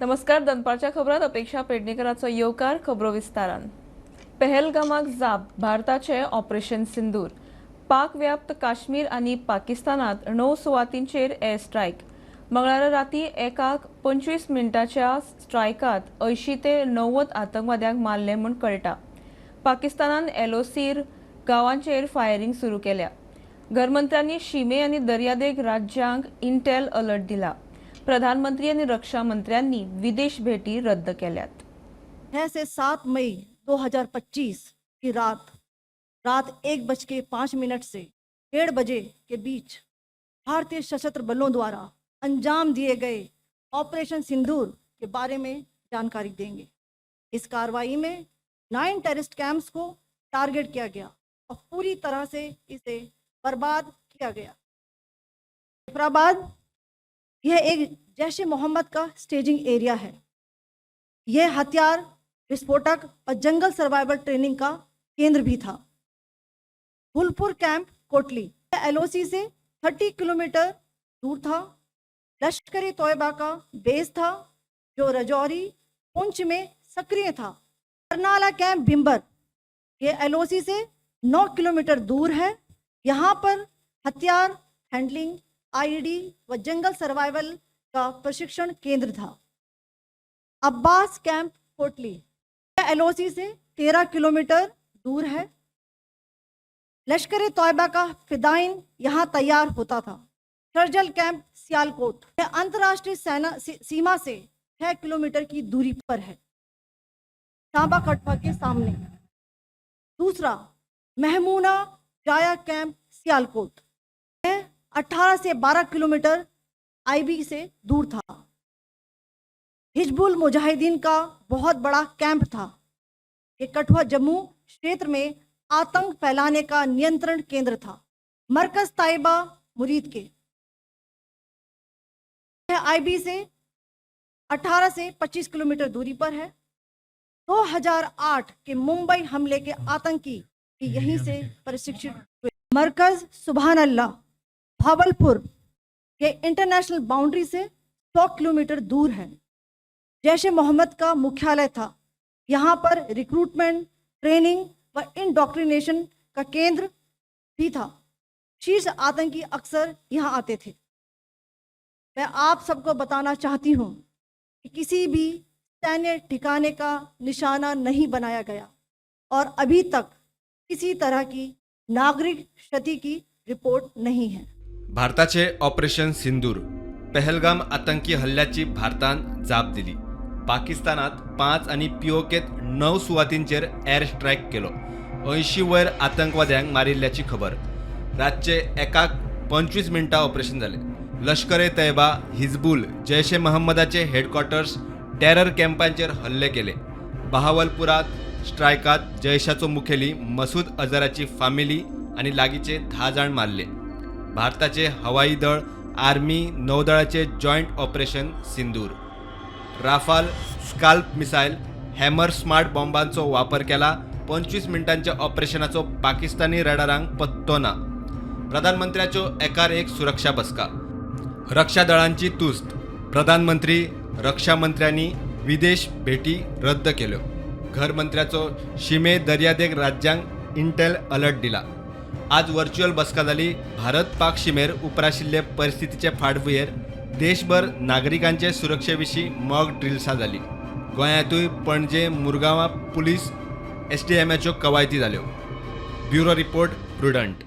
नमस्कार, दनपारच्या खबरात अपेक्षा पेडणेकराचो येवकार. खबरो विस्तारान. पेहलगामाक जाप भारताचे ऑपरेशन सिंदूर. पाक व्याप्त काश्मीर आनी पाकिस्तानात 9 सुवातींचेर एअर स्ट्रायक. मंगळारा राती 1:25 स्ट्रायकात 80 ते 90 आतंकवाद्यांक मारले म्हूण कळटा. पाकिस्तानान एलओसीर गांवांचेर फायरिंग सुरू केल्या. घरमंत्र्यांनी शिमे आनी दर्यादेग राज्यांक इंटेल अलर्ट दिला. प्रधानमंत्री आनी रक्षा मंत्र्यांनी विदेश भेटी रद्द केल्यात. 6 से 7 मई 2025 की रात रात 1:05 से 1:30 बजे के बीच भारतीय सशस्त्र बलों द्वारा अंजाम दिए गए ऑपरेशन सिंदूर के बारे में जानकारी देंगे। इस कार्रवाई में 9 टेररिस्ट कैंप्स को टारगेट किया गया और पूरी तरह से इसे बर्बाद किया गया। जाफराबाद, यह एक जैश ए मोहम्मद का स्टेजिंग एरिया है। यह हथियार, विस्फोटक और जंगल सर्वाइवल ट्रेनिंग का केंद्र भी था। फुलपुर कैंप कोटली, एलओसी से 30 किलोमीटर दूर था। लश्कर ए तोयबा का बेस था जो रजौरी पुंछ में सक्रिय था। करनाला कैंप भिम्बर, ये एलओसी से 9 किलोमीटर दूर है। यहाँ पर हथियार हैंडलिंग, आईईडी व जंगल सर्वाइवल का प्रशिक्षण केंद्र था। अब्बास कैंप कोटली, एलओसी से 13 किलोमीटर दूर है। लश्कर ए तोयबा का फिदाइन यहाँ तैयार होता था। शरजल कैंप सियालकोट, यह अंतर्राष्ट्रीय सेना सीमा से 6 किलोमीटर की दूरी पर है, सांबा कटवा के सामने। दूसरा, महमूना जाया कैंप सियालकोट, यह 18 से 12 किलोमीटर आईबी से दूर था। हिजबुल मुजाहिदीन का बहुत बड़ा कैंप था। ये कठुआ जम्मू क्षेत्र में आतंक फैलाने का नियंत्रण केंद्र था। मरकज ताइबा मुरीद के, यह आईबी से 18 से 25 किलोमीटर दूरी पर है। 2008 के मुंबई हमले के आतंकी भी यहीं से प्रशिक्षित हुए। मरकज सुभान अल्लाह भावलपुर, ये इंटरनेशनल बाउंड्री से 100 किलोमीटर दूर है। जैश ए मोहम्मद का मुख्यालय था। यहाँ पर रिक्रूटमेंट, ट्रेनिंग व इंडोक्ट्रिनेशन का केंद्र भी था। शीर्ष आतंकी अक्सर यहाँ आते थे। मैं आप सबको बताना चाहती हूँ कि किसी भी सैन्य ठिकाने का निशाना नहीं बनाया गया और अभी तक किसी तरह की नागरिक क्षति की रिपोर्ट नहीं है। भारताचे ऑपरेशन सिंदूर. पहलगाम आतंकी हल्ल्याची भारतान जाप दिली. पाकिस्तानात 5 आनी पीओकेत 9 सुवातींचेर एअर स्ट्रायक केलो. 80 वयर आतंकवाद्यांक मारिल्ल्याची खबर. रातचे 1:25 ऑपरेशन जालें. लश्कर ए तैयबा, हिजबुल, जैश ए महम्मदाचे हेडक्वॉर्टर्स, टेरर कॅम्पांचेर हल्ले केले. बहावलपुरात स्ट्रायकात जैशाचो मुखेली मसूद अझराची फामिली आनी लागींचे 10 जाण मारले. भारताचे हवाई दळ, आर्मी, नौदळाचे joint operation Sindoor. Rafale, Scalp missile, Hammer smart बॉम्बांचो वापर केला. 25 मिनटांच्या ऑपरेशनाचो पाकिस्तानी रडारांक पत्तो ना. प्रधानमंत्र्याच्यो एकार एक सुरक्षा बसका. रक्षा दळांची तुस्त. प्रधानमंत्री, रक्षा मंत्र्यांनी विदेश भेटी रद्द केल्यो. घरमंत्र्याचो शिमे दर्यादेग राज्यांक इंटेल अलर्ट दिला. आज व्हर्च्युअल बसका जाली. भारत पाक शिमेर उप्राशिल्ले परिस्थितीचे फाटभुंयेर देशभर नागरिकांचे सुरक्षे विशीं मॉक ड्रिल्सां जाली. गोंयांतूय पणजे, मुरगांवां पुलीस एसडीएमएच्यो कवायती जाल्यो. Bureau report, Prudent.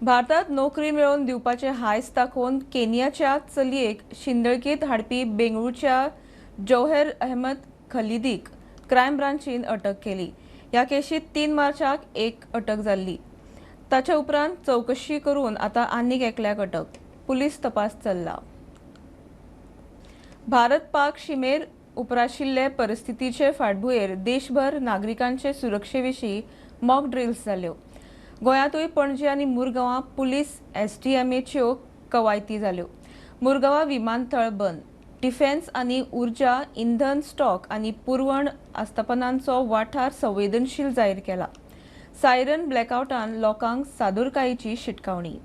भारतात नोकरी मेळोवन दिवपाचे हांयस दाखोवन केनियाच्या चलयेक शिंदळकीत हाडपी बेंगळूरच्या जौहेर अहमद खलिदीक क्रायम ब्रांचीन अटक केली. ह्या केशीत 3 मार्चाक एक अटक जाल्ली. ताच्या उपरांत चवकशी करून आतां आनीक एकल्याक अटक. पुलीस तपास चल्ला. भारत पाक शिमेर उप्राशिल्ले परिस्थितीचे फाटभुंयेर देशभर नागरिकांचे सुरक्षे विशीं मॉक ड्रिल्स जाल्यो. गोंयांतूय पणजे आनी मुरगांवां पुलीस एसडीएमएच्यो कवायती जाल्यो. मुरगांवां विमानतळ बंद. डिफेन्स आनी ऊर्जा, इंधन स्टॉक आनी पुरवण आस्थापनांचो वाठार संवेदनशील जाहीर केला. सायरन ब्लॅकआवटान लोकांक सादुरकायेची शिटकावणी.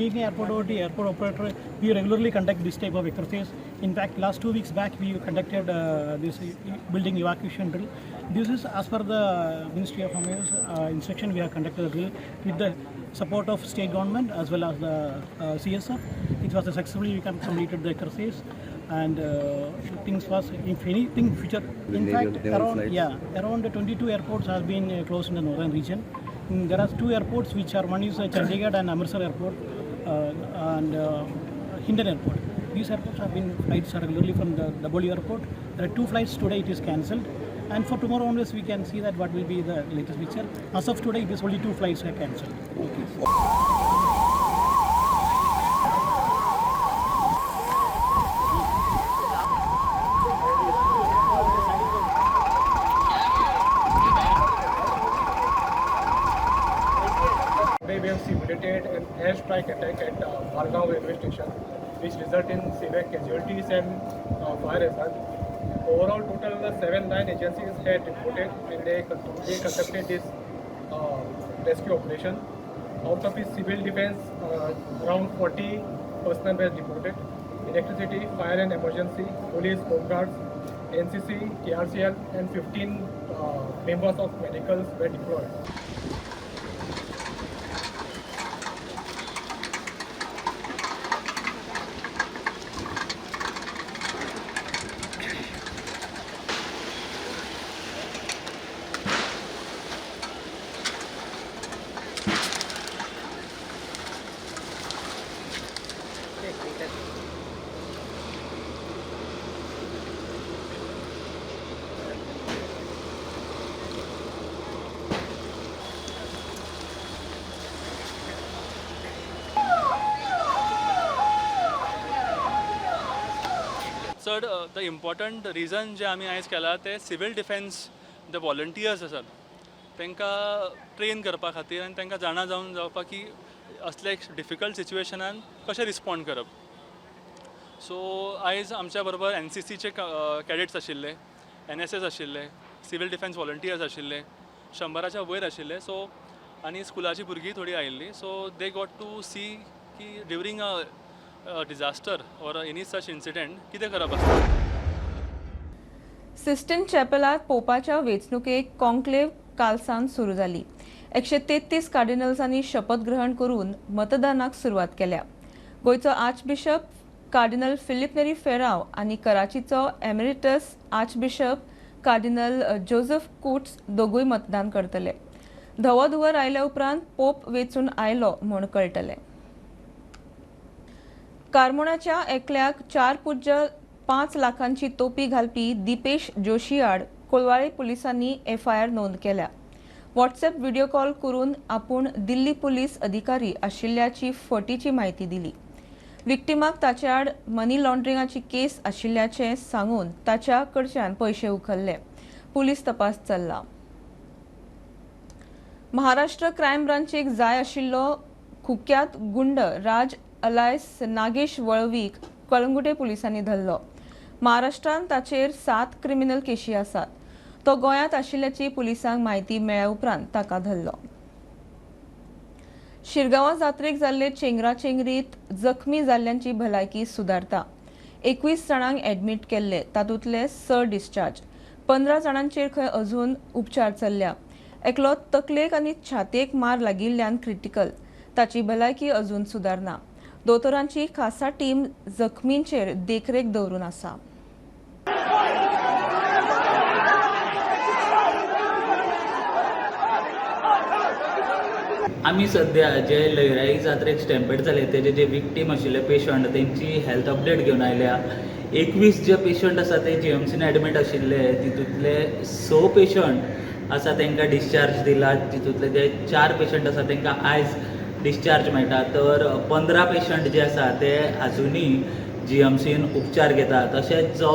Being an airport authority, airport operator, we regularly conduct this type of exercise. In fact, last 2 weeks back we conducted this building evacuation drill. This is as per the Ministry of Home Affairs instruction. We have conducted the drill with the support of state government as well as the CSF. It was successfully we completed the exercise, and things was, if anything future. In fact, around 22 airports has been closed in the northern region. There are 2 airports which are, one is Chandigarh and Amritsar airport and Hindan airport. These airports have been flights regularly from the Dabolim airport. There are 2 flights today, it is cancelled, and for tomorrow onwards we can see that what will be the latest picture. As of today, it is only 2 flights are cancelled. Okay. Today we have simulated an airstrike attack at Margao railway station, which resulted in severe casualties and fire hazard. Overall, total 7-9 agencies had reported, and they conducted this rescue operation. Out of this, civil defense, around 40 personnel were deported. Electricity, fire and emergency, police, home guards, NCC, KRCL, and 15 members of medicals were deployed. चड the important reason जे आमी आयज केला ते civil defence जे volunteers आसात तांकां train करपा खातीर आनी तांकां जाणा जावन जावपाक की असले डिफिकल्ट सिच्युएशनान कशें रिस्पोंड करप. सो आयज आमच्या बरोबर एन सी सीचे कॅडेट्स आशिल्ले, एन एस एस आशिल्ले, सिवील डिफेन्स वॉलंटियर्स आशिल्ले, 100च्या वयर आशिल्ले. सो आनी स्कुलाची भुरगीं थोडीं आयिल्लीं. So they got to see की during a disaster or any such incident कितें करप आसता. सिस्टीन चॅपलात पोपाच्या वेंचणुकेक कॉन्क्लेव्ह कालसान सुरू जाली. 133 कार्डिनल्सांनी शपथ ग्रहण करून मतदानाक सुरवात केल्या. गोंयचो आर्चबिशप कार्डिनल फिलीप नेरी फेराव आनी कराचीचो emeritus archbishop cardinal Joseph Coutts दोगूय मतदान करतले. धवो धुंवर आयल्या उपरांत पोप वेंचून आयलो म्हूण कळटलें. कारमोणाच्या एकल्याक 4.5 लाखांची तोपी घालपी दीपेश जोशी आड कोलवाळे पुलिसांनी एफआयआर नोंद केल्या. व्हॉट्सएप व्हिडिओ कॉल करून आपूण दिल्ली पुलीस अधिकारी आशिल्ल्याची फटीची म्हायती दिली. विक्टिमाक ताचे आड मनी लॉन्ड्रिंगाची केस आशिल्ल्याचें सांगून ताच्या कडच्यान पयशे उखल्ले. पुलीस तपास चल्ला. महाराष्ट्र क्रायम ब्रांचीक जाय आशिल्लो कुख्यात गुंड राज अलायस नागेश वळवीक कळंगुटे पुलिसांनी धरलो. महाराष्ट्रांत ताचेर 7 क्रिमिनल केशी आसात. तो गोंयांत आशिल्ल्याची पुलिसांक म्हायती मेळ्ळ्या उपरांत ताका धरलो. शिरगांवां जात्रेक जाल्ले चेंगराचेंगरीत जखमी जाल्ल्यांची भलायकी सुदारता. 21 जाणांक एडमीट केल्ले, तातूंतले 6 डिस्चार्ज. 15 जाणांचेर खंय अजून उपचार चल्ल्या. एकलो तकलेक आनी छातयेक मार लागिल्ल्यान क्रिटिकल, ताची भलायकी अजून सुदारना. दोतोरांची खासा टीम जखमींचेर देखरेख दवरून आसा. आमी सद्या जे लयराई जात्रेक स्टॅम्पेड जाले तेजे जे विक्टीम आशिल्ले पेशंट तेंची हेल्थ अपडेट घेवन आयल्या. 21 जे पेशंट आसा ते जी एम सीन एडमीट आशिल्ले, तितूंतले 6 पेशंट आसा तांकां डिस्चार्ज दिला, तितूंतले जे 4 पेशंट आसा तांकां आयज डिस्चार्ज मेळटा. तर 15 पेशंट जे आसा ते आजुनूय जी एम सीन उपचार घेतात. तशेंच जो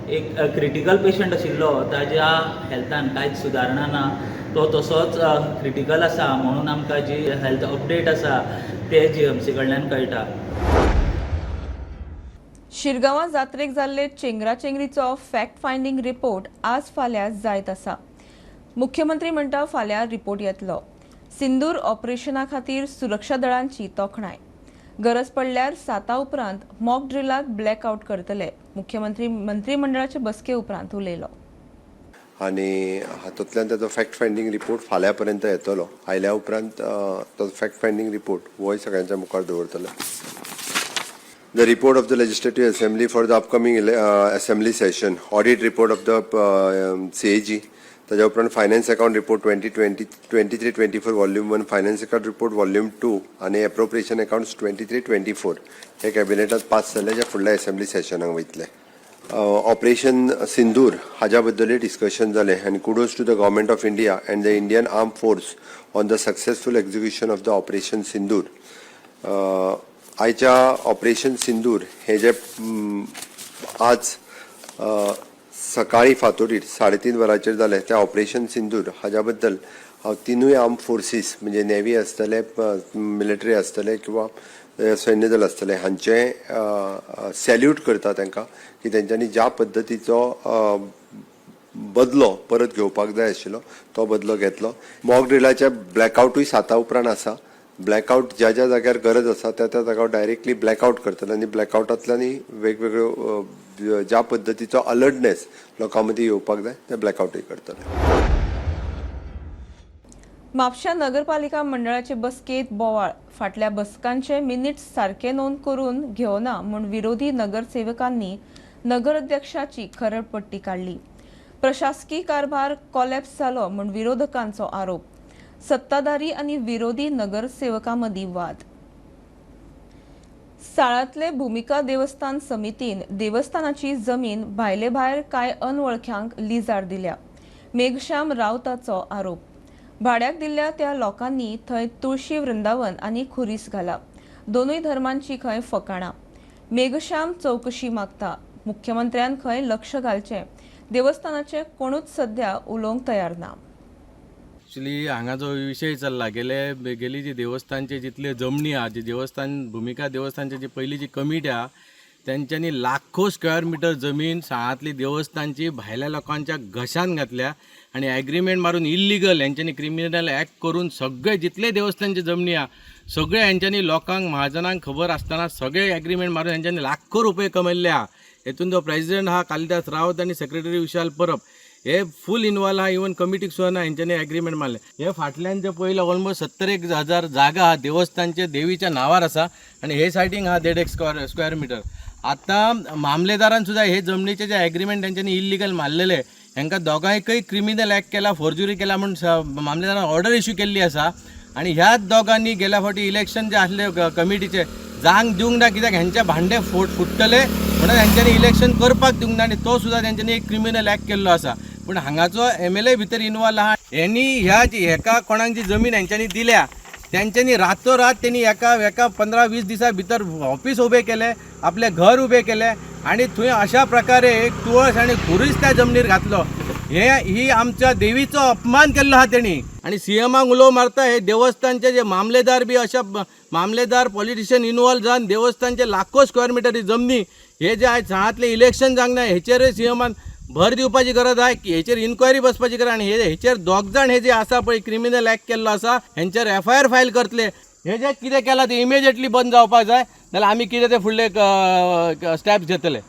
एक क्रिटिकल पेशंट आशिल्लो ताज्या हेल्थान कांयच सुदारणा ना, तो तसोच क्रिटिकल आसा म्हणून आमकां जी हेल्थ अपडेट आसा ते जी एम सी कडल्यान कळटा. शिरगांवां जात्रेक जाल्ले चेंगराचेंगरीचो फॅक्ट फायंडींग रिपोर्ट आज फाल्यां जायत आसा. मुख्यमंत्री म्हणटा फाल्यां रिपोर्ट येतलो. सिंदूर ऑपरेशना खातीर सुरक्षा दळांची तोखणाय. गरज पडल्यार साता उपरांत मॉक ड्रिलाक ब्लॅकआवट करतले. मुख्यमंत्री मंत्रिमंडळाचे बसके उपरांत उलयलो. आनी हातूंतल्यान ताचो फॅक्ट फायंडींग रिपोर्ट फाल्यां पर्यंत येतलो. आयल्या उपरांत तो फॅक्ट फायंडींग रिपोर्ट होय सगळ्यांच्या मुखार दवरतले. The report of the Legislative Assembly for the upcoming assembly session, audit report of the CAG, ताज्या उपरांत finance account report 2023-24 volume 1, finance account report volume 2 आनी एप्रोप्रिएशन अकाउंट्स 23-24 हे कॅबिनेटात पास जाले, जे फुडल्या असेंब्ली सेशनाक वयतले. ऑपरेशन सिंदूर हाज्या बद्दलूय डिस्कशन जालें आनी kudos to the Government of India and the Indian Armed Force on the successful execution of the Operation Sindoor. आयच्या ऑपरेशन सिंदूर हे जे आज सकाळी फांतोडीर 3:30 वरांचेर जालें, त्या ऑपरेशन सिंदूर हाज्या बद्दल हांव तिनूय आर्म फोर्सीस, म्हणजे नेव्ही आसतले, मिलिटरी आसतले किंवा सैन्य दल आसतले, हांचें सॅल्यूट करता तांकां की तेंच्यांनी ज्या पद्दतीचो बदलो परत घेवपाक जाय आशिल्लो तो बदलो घेतलो. मॉक ड्रिलाचे ब्लॅकआवटूय साता उपरांत आसा. ब्लॅकआवट ज्या ज्या जाग्यार गरज आसा त्या त्या जाग्यार डायरेक्टली ब्लॅकआवट करतले आनी ब्लॅकआवटांतल्यानूय वेगवेगळ्यो ज्या पद्दतीचो अलर्टनेस लोकां मदीं येवपाक जाय ते ब्लॅकआवटूय करतले. म्हापशा नगरपालिका मंडळाचे बसकेत बोवाळ. फाटल्या बसकांचे मिनिट्स सारके नोंद करून घेवना म्हूण विरोधी नगरसेवकांनी नगराध्यक्षाची खरडपट्टी काडली. प्रशासकी कारभार कॉलॅप्स जालो म्हूण विरोधकांचो आरोप. सत्ताधारी आनी विरोधी नगरसेवकां मदीं वाद. साळांतले भुमिका देवस्थान समितीन देवस्थानाची जमीन भायले भायर कांय अनवळख्यांक लिजार दिल्या. मेघश्याम रावताचो आरोप. भाड्याक दिल्ल्या त्या लोकांनी थंय तुळशी वृंदावन आनी खुरीस घाला. दोनूय धर्मांची खंय फकाणां. मेघश्याम चवकशी मागता. मुख्यमंत्र्यान खंय लक्ष घालचें. देवस्थानाचे कोणूच सध्या उलोवंक तयार ना. एक्चुली हांगा जो विशय चल्ला, गेली जी देवस्थानचे जितले जमनी आहा, जी देवस्थान भुमिका देवस्थानची जी पयली जी कमिटी आहा, तेंच्यांनी लाखो स्क्वेअर मिटर जमीन साळांतली देवस्थानची भायल्या लोकांच्या घशान घातल्या आनी एग्रीमेंट मारून इल्लिगल हेंच्यांनी क्रिमिनल एक्ट करून सगळे जितले देवस्थानचे जमनी आहा सगळे हेंच्यांनी लोकांक महाजनांक खबर आसतना सगळे एग्रीमेंट मारून हेंच्यांनी लाखो रुपये कमयल्ले आहा. हेतून जो प्रेसिडेंट आहा कालिदास रावत आनी सेक्रेटरी विशाल परब हे फूल इनवॉल्व आहा. इवन कमिटीक सुद्दां ना हेंच्यांनी एग्रीमेंट मारले. हे फाटल्यान जे पयले ऑलमोस्ट 70 एक हजार जागा आहा देवस्थानचे देवीच्या नांवार आसा आनी हे सायडीक आहा देड एक स्क्वेअर मिटर. आतां मामलेदारान सुद्दां हे जमनीचे जे एग्रीमेंट तेंच्यांनी इल्लिगल मारलेले, हेंकां दोगांयकय क्रिमिनल एक्ट केला, फोर्जुरी केला म्हूण मामलेदारान ऑर्डर इश्यू केल्ली आसा. आनी ह्याच दोगांनी गेल्या फावटी इलेक्शन जे आसले कमिटीचे जांग दिवंक ना, कित्याक हेंचे भांडे फुट्टले म्हणून हेंच्यांनी इलेक्शन करपाक दिवंक ना आनी तो सुद्दां तेंच्यांनी एक क्रिमिनल एक्ट केल्लो आसा. पूण हांगाचो एमएलए भितर इनवॉल्व आहा. हेंनी ह्या हेका कोणाक जी जमीन हेंच्यांनी दिल्या, तेंच्यांनी रातोरात तेणी एका एका 15-20 दिसां भितर ऑफिस उबें केलें, आपलें घर उबें केलें आनी थंय अशा प्रकारे एक तुळस आनी खुरीस त्या जमनीर घातलो. हे ही आमच्या देवीचो अपमान केल्लो आहा तेणी. आनी सीएमाक उलो मारता, हे देवस्थानचे जे मामलेदार बी अशा मामलेदार पॉलिटिशियन इनवॉल्व जावन देवस्थानचे लाखो स्क्वेअर मिटर ही जमनी, हे जे आयज साळांतले इलेक्शन जावंक ना, हेचेरय सीएमान भर दिवपाची गरज आहे की हेचेर इन्क्वायरी बसपाची गरज. आनी हे हेचेर दोग जाण हे जे आसा पळय क्रिमिनल एक्ट केल्लो आसा, हेंचेर एफआयआर फायल करतले. हे जे कितें केलां तें इमिजिएटली बंद जावपाक जाय, नाल्यार आमी कितें ते फुडले स्टेप्स घेतले.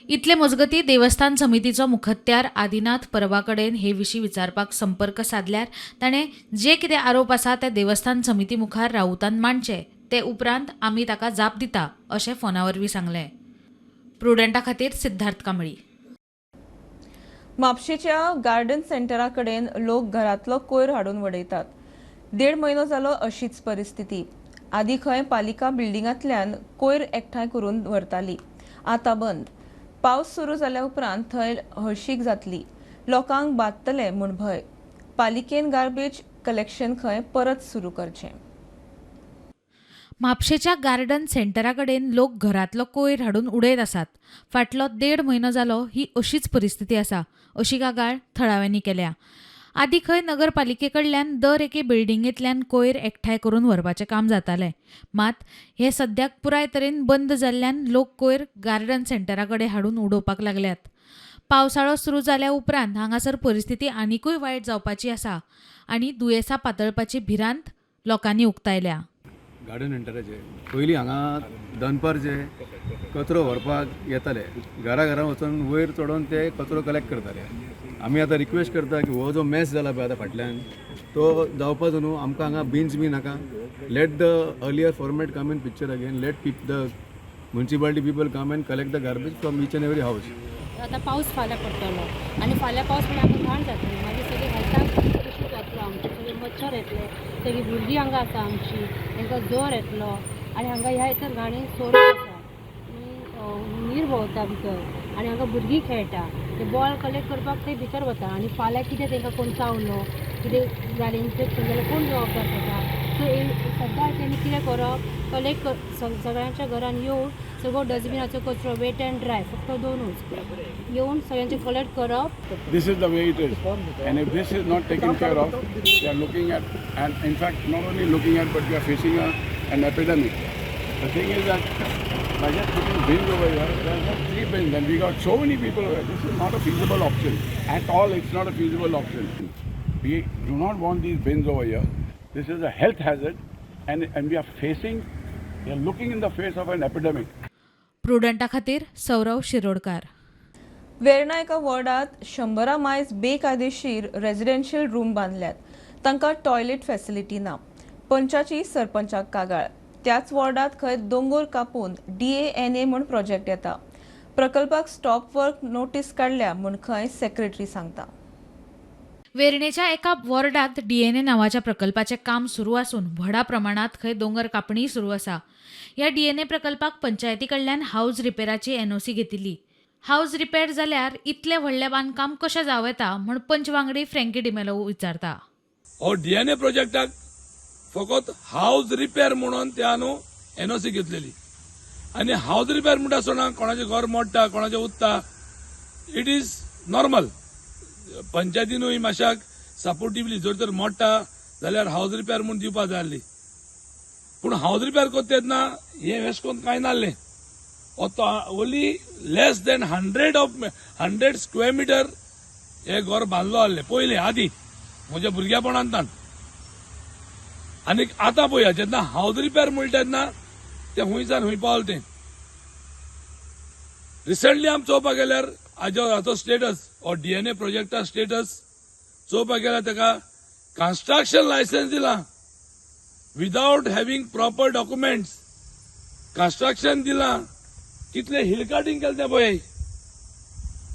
इतले मजगती देवस्थान समितीचो मुखत्यार आदिनाथ परबा कडेन हे विशीं विचारपाक संपर्क सादल्यार ताणें जे कितें आरोप आसा ते देवस्थान समिती मुखार राऊतान मांडचे, ते उपरांत आमी ताका जाप दिता अशें फोना वरवीं सांगलें. प्रुडंटा खातीर सिद्धार्थ कांबळी. म्हापशेच्या गार्डन सेंटरा कडेन लोक घरांतलो कोयर हाडून वडयतात. देड म्हयनो जालो अशीच परिस्थिती. आदीं खंय पालिका बिल्डिंगांतल्यान कोयर एकठांय करून व्हरताली, आतां बंद. पावस सुरू जाल्या उपरांत थंय हळशीक जातली, लोकांक बादतले म्हूण भंय. पालिकेन गार्बेज कलेक्शन खंय परत सुरू करचें. म्हापशेच्या गार्डन सेंटरा कडेन लोक घरांतलो कोयर हाडून उडयत आसात. फाटलो देड म्हयनो जालो ही अशीच परिस्थिती आसा, अशी कागाळ थळाव्यांनी केल्या. आदीं खंय नगरपालिके कडल्यान दर एके बिल्डिंगेंतल्यान कोयर एकठांय करून व्हरपाचें काम जातालें. मात हें सद्याक पुराय तरेन बंद जाल्ल्यान लोक कोयर गार्डन सेंटरा कडेन हाडून उडोवपाक लागल्यात. पावसाळो सुरू जाल्या उपरांत हांगासर परिस्थिती आनिकूय वायट जावपाची आसा आनी दुयेंसां पातळपाची भिरांत लोकांनी उक्तायल्या. गार्डन सेंटराचे पयलीं हांगा दनपारचे कचरो व्हरपाक येताले. घरा घरा वचून वयर चडोन ते कचरो कलेक्ट करताले. आमी आतां रिक्वेस्ट करता की हो जो मॅस जाला पळय आतां फाटल्यान, तो जावपाचो न्हू. आमकां हांगा बिन्स बी नाका. Let the earlier format come in picture again. Let the municipality people come and collect the garbage from each and every house. आतां पावस फाल्यां पडटलो आनी फाल्यां पावस पडल्यार आमकां घाण जातली. मागीर सगळें हेल्थाक इशू जातलो आमचो. सगळे मच्छर येतले, सगळीं भुरगीं हांगा आसा आमची, तांकां जोर येतलो आनी हांगा ह्या हितर घाणीन सोरोप आसा आनी हुंदीर भोंवता भितर आनी हांगा भुरगीं खेळटा. ते बॉल कलेक्ट करपाक ते भितर वता आनी फाल्यां कितें तांकां कोण चावलो, कितें जालें, इन्फेक्शन जाल्यार कोण जबाबदार ताका? सो सद्दां तेणी कितें करप, कलेक्ट सगळ्यांच्या घरान येवन सगळो डस्टबिनाचो कचरो, वेट अँड ड्राय फक्त दोनूच येवन सगळ्यांचे कलेक्ट करप. This is the way it is. And if this is not taken care of, we are looking at, and in fact, not only looking at, but we are facing an epidemic. The thing is that by just putting bins over here, there are just three bins, and we got so many people over here. This is not a feasible option. At all, it's not a feasible option. We do not want these bins over here. This is a health hazard, and we are looking in the face of an epidemic. प्रुडंटा खातीर सौरव शिरोडकार. वेर्णा एका वॉर्डात 100 मायज बेकायदेशीर residential room बांदल्यात. तांकां toilet facility ना. पंचाची सरपंचाक कागाळ. त्याच वॉर्डात खंय दोंगोर कापून डीएएनए म्हूण प्रोजेक्ट येता. प्रकल्पाक स्टॉप वर्क नोटीस काडल्या म्हूण खंय सेक्रेटरी सांगता. वेर्णेच्या एका वॉर्डात डीएनए नांवाच्या प्रकल्पाचें काम सुरू आसून व्हडा प्रमाणात खंय दोंगर कापणीय सुरू आसा. ह्या डीएनए प्रकल्पाक पंचायती कडल्यान हावज रिपेराची एनओसी घेतिल्ली. हावज रिपेर जाल्यार इतलें व्हडलें बांदकाम कशें जावं येता म्हूण पंच वांगडी फ्रँकी डिमेलो विचारता. हो डीएनए प्रोजेक्टाक फकत हावज रिपेर म्हणून त्या न्हू एनओसी घेतलेली आनी हावज रिपेर म्हणटा आसतना कोणाचें घर मोडटा, कोणाचें उत्ता, it is normal. पंचायतीनूय मातशाक सपोर्टिवली जर तर मोडटा जाल्यार हावज रिपेर म्हूण दिवपा जाय आसली. पूण हावज रिपेर करता तेन्ना हें अशें करून कांय नासलें. Only less than 100 square meter हे घर बांदलो आहलें पयलें आदीं म्हज्या भुरग्यापणांतान. आनी आतां पळया, जेन्ना हावज रिपेर म्हणटा तेन्ना तें हुंयसान हुंय पावलें तें. रिसंटली आमी चोवपाक गेल्यार हाजो स्टेटस हो डीएनए प्रोजेक्टा स्टेटस चोवपाक गेल्यार ताका कन्स्ट्रक्शन लायसन्स दिलां without having proper documents. Construction दिलां. कितले हिल कार्टिंग केलें तें पळय.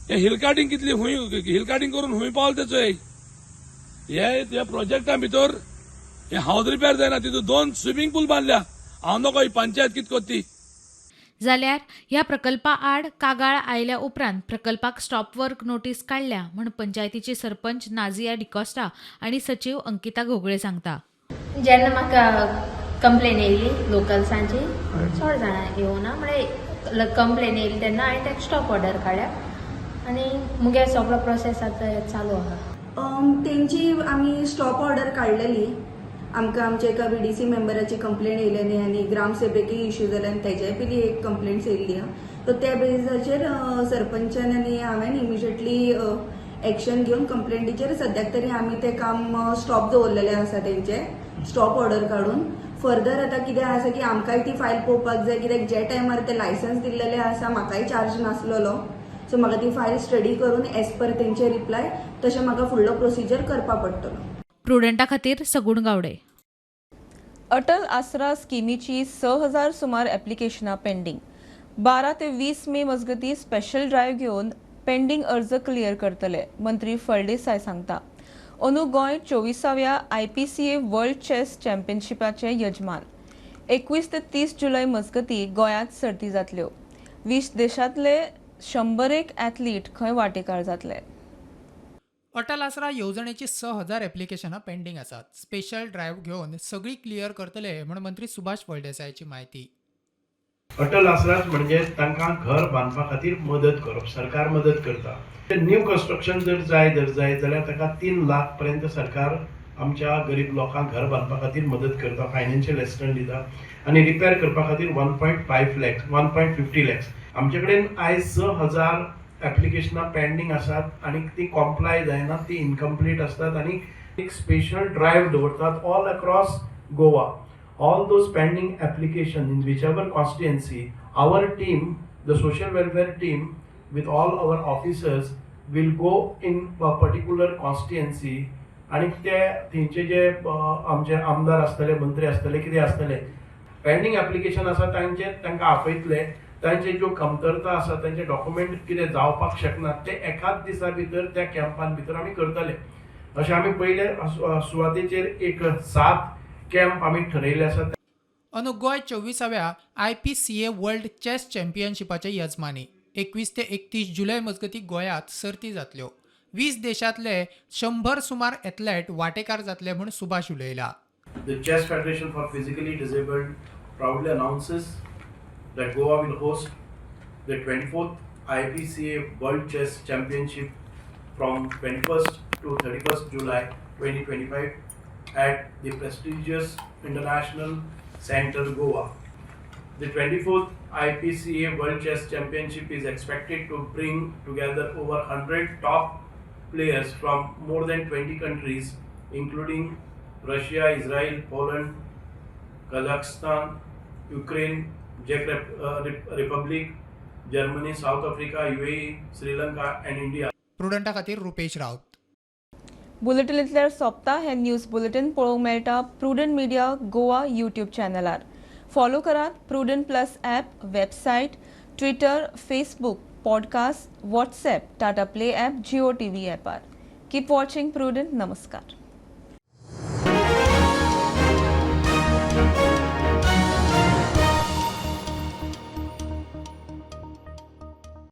हे हिल कार्टिंग कितली, हुंय हिल कार्टिंग करून हुंय पावलें तें चोय. हे ह्या प्रोजेक्टा भितर हे हावज रिपेर जायना, तितून दोन स्विमींग पूल बांदल्या. हांव नकळो ही पंचायत कितें करता ती. जाल्यार ह्या प्रकल्पा आड कागाळ आयल्या उपरांत प्रकल्पाक स्टॉप वर्क नोटीस काडल्या म्हूण पंचायतीची सरपंच नाझिया डिकॉस्टा आनी सचीव अंकिता घोगळे सांगता. जेन्ना म्हाका कंप्लेन येयली लोकल्सांची, चड जाणां येवना म्हळ्यार कंप्लेन येयली तेन्ना हांवें ताका स्टॉप ऑर्डर काडल्या आनी मुगे सगळो प्रोसेस आतां चालू आहा. तेंची आमी स्टॉप ऑर्डर काडलेली. आमकां आमच्या एका व्हीडीसी मेंबराची कंप्लेन येयलेली आनी ग्रामसभेकय इश्यू जाले आनी तेज्याय पयलीं एक कंप्लेंट्स येयल्ली आहा. सो त्या बेजिसाचेर सरपंचान आनी हांवें इमिजिएटली एक्शन घेवन कंप्लेंटीचेर सद्याक तरी आमी तें काम स्टॉप दवरलेलें आसा, तेंचें स्टॉप ऑर्डर काडून. फर्दर आतां कितें आसा की आमकांय ती फायल पळोवपाक जाय, कित्याक जे टायमार ते लायसन्स दिल्लेलें आसा म्हाकाय चार्ज नासलेलो. सो म्हाका ती फायल स्टडी करून एज पर तेंचे रिप्लाय तशें म्हाका फुडलो प्रोसिजर करपा पडटलो. प्रुडंटा खातीर सगुण गावडे. अटल आसरा स्किमीची 6000 सुमार एप्लिकेशनां पेंडींग. 12 ते 20 मे मजगतीं स्पेशल ड्रायव्ह घेवन पेंडींग अर्ज क्लियर करतले, मंत्री फळदेसाय सांगता. अंदू गोंय 24व्या आयपीसीए वर्ल्ड चॅस चॅम्पियनशिपाचे यजमान. 21 ते 30 जुलय मजगतीं गोंयांत सर्ती जातल्यो. 20 देशांतले 101 ॲथलीट खंय वांटेकार जातले. अटल आसरा येवजणेची 6000 एप्लिकेशनां पेंडींग आसात. स्पेशल ड्रायव्ह घेवन सगळी क्लियर करतले म्हूण मंत्री सुभाष फळदेसायाची म्हायती. अटल आसराच म्हणजे तांकां घर बांदपा खातीर मदत करप, सरकार मदत करता. न्यू कन्स्ट्रक्शन जर जाय जाल्यार ताका 3 लाख पर्यंत सरकार आमच्या गरीब लोकांक घर बांदपा खातीर मदत करता, फायनान्शियल एसिस्टंट दिता आनी रिपेर करपा खातीर 1.5 lakhs, 1.50 lakhs. आमचे कडेन आयज 6000 एप्लिकेशनां पेंडींग आसात आनी ती कॉम्प्लाय जायना, ती इनकम्प्लीट आसतात आनी एक स्पेशल ड्रायव्ह दवरतात all across Goa. All those pending application in whichever constituency, our team, the social welfare team with all our officers will go in a particular constituency आनी ते थंयचे जे आमचे आमदार आसतले, मंत्री आसतले, कितें आसतले, पेंडींग एप्लिकेशन आसा तांचे, तांकां आपयतले. तांचे ज्यो कमतरता आसा, तांचे डॉक्युमेंट कितें जावपाक शकना, ते एकाच दिसा भितर त्या कॅम्पान भितर आमी करतले. अशें आमी पयले सुवातेचेर एक सात कॅम्प आमी ठरयले आसात. अंदू गोंय 24व्या आयपीसीए वर्ल्ड चॅस चॅम्पियनशिपाचे यजमानी. 21 ते 31 जुलय मजगतीं गोंयांत सर्ती जातल्यो. 20 देशांतले 100 सुमार एथलेट वांटेकार जातले म्हूण Subhash उलयला. The Chess Federation for Physically Disabled proudly announces that Goa will host the 24th IPCA World Chess Championship from 21st to 31st July 2025 at the prestigious International Center, Goa. The 24th IPCA World Chess Championship is expected to bring together over 100 top players from more than 20 countries, including Russia, Israel, Poland, Kazakhstan, Ukraine, Czech Republic, Germany, South Africa, UAE, Sri Lanka, and India. प्रुडंटा खातीर Rupesh Raut. Bulletin इतल्यार सोंपता. हें news bulletin पळोवंक मेळटा Prudent media Goa YouTube चॅनलार. Follow करात Prudent Plus app, website, Twitter, Facebook, podcast, WhatsApp, Tata Play app, Jio TV ॲपार. Keep watching prudent. नमस्कार.